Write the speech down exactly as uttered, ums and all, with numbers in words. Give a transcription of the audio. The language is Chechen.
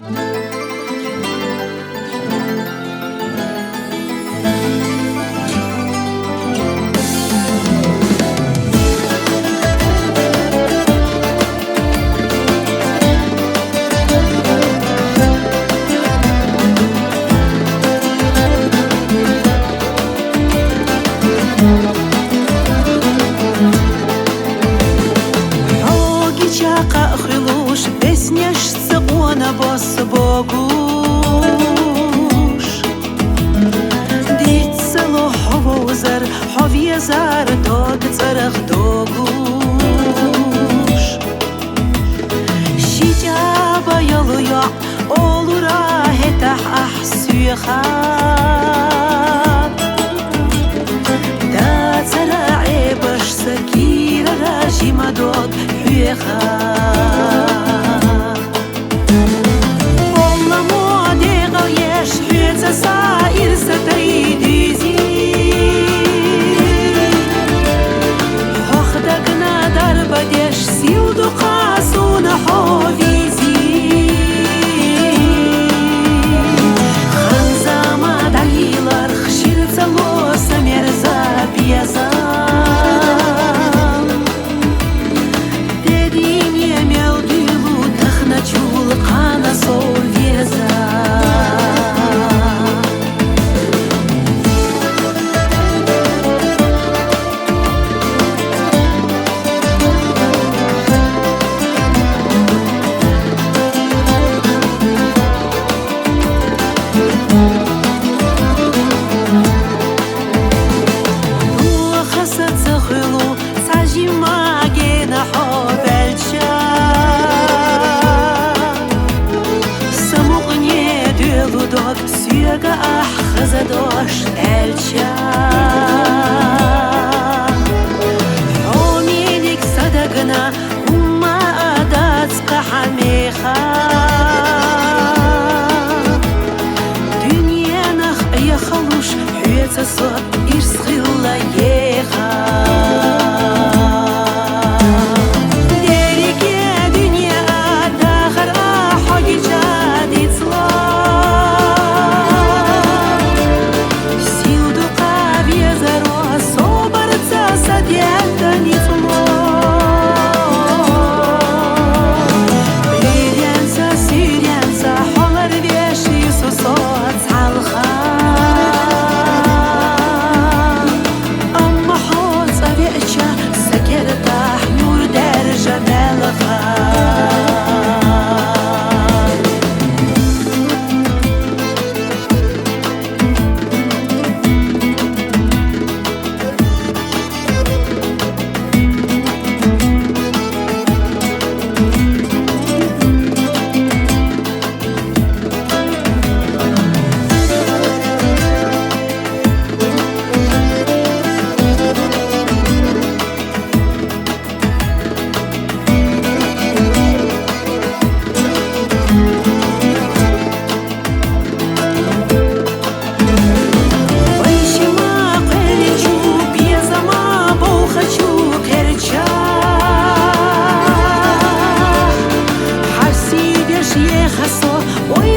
Хьоги чакъа хуьлуш, беснеш ца къона бос богуш. Диц ца ло хьо вовзар, хьо везар дог цӀарах догуш. Ши чӀаба йолу йоӀ олура хӀетахь ахь соьха. Дацара Ӏебаш сан кийрара жима дог хьоьха. Олламо дегӀал еш хьоьца са ирса тайдизи. Хьох дагна дарба деш сил ду кхасуна хьо визи. Хан зама дӀайиларх ширца ло сан мерза безам. Де дине мел дуьйлу тахначул кхана со веза. Оха сан ца хуьлу цхьа жимма гена хьо ваьлча, сан мукъане доьлу дог соьга ахь хаза дош аьлча. Хьо мелиг сан дагна хӀумма а дац кхахьа меха. Дуьненах яхалуш хьоьца со ирс хилла еха. Дерриге дуьне а дахар а хьоьги чӀа дицло. Сил ду кхавезаро собарца сан дегӀ ницло. Бийренца, суьйренца хьо ларвеш ю со цхьалха. Амма хьо цӀа веача, сан кертахь нур даьржа мелха. Вай шима кхоьллинчу безама бовхачу кхерча, хьаси деш еха со, ой,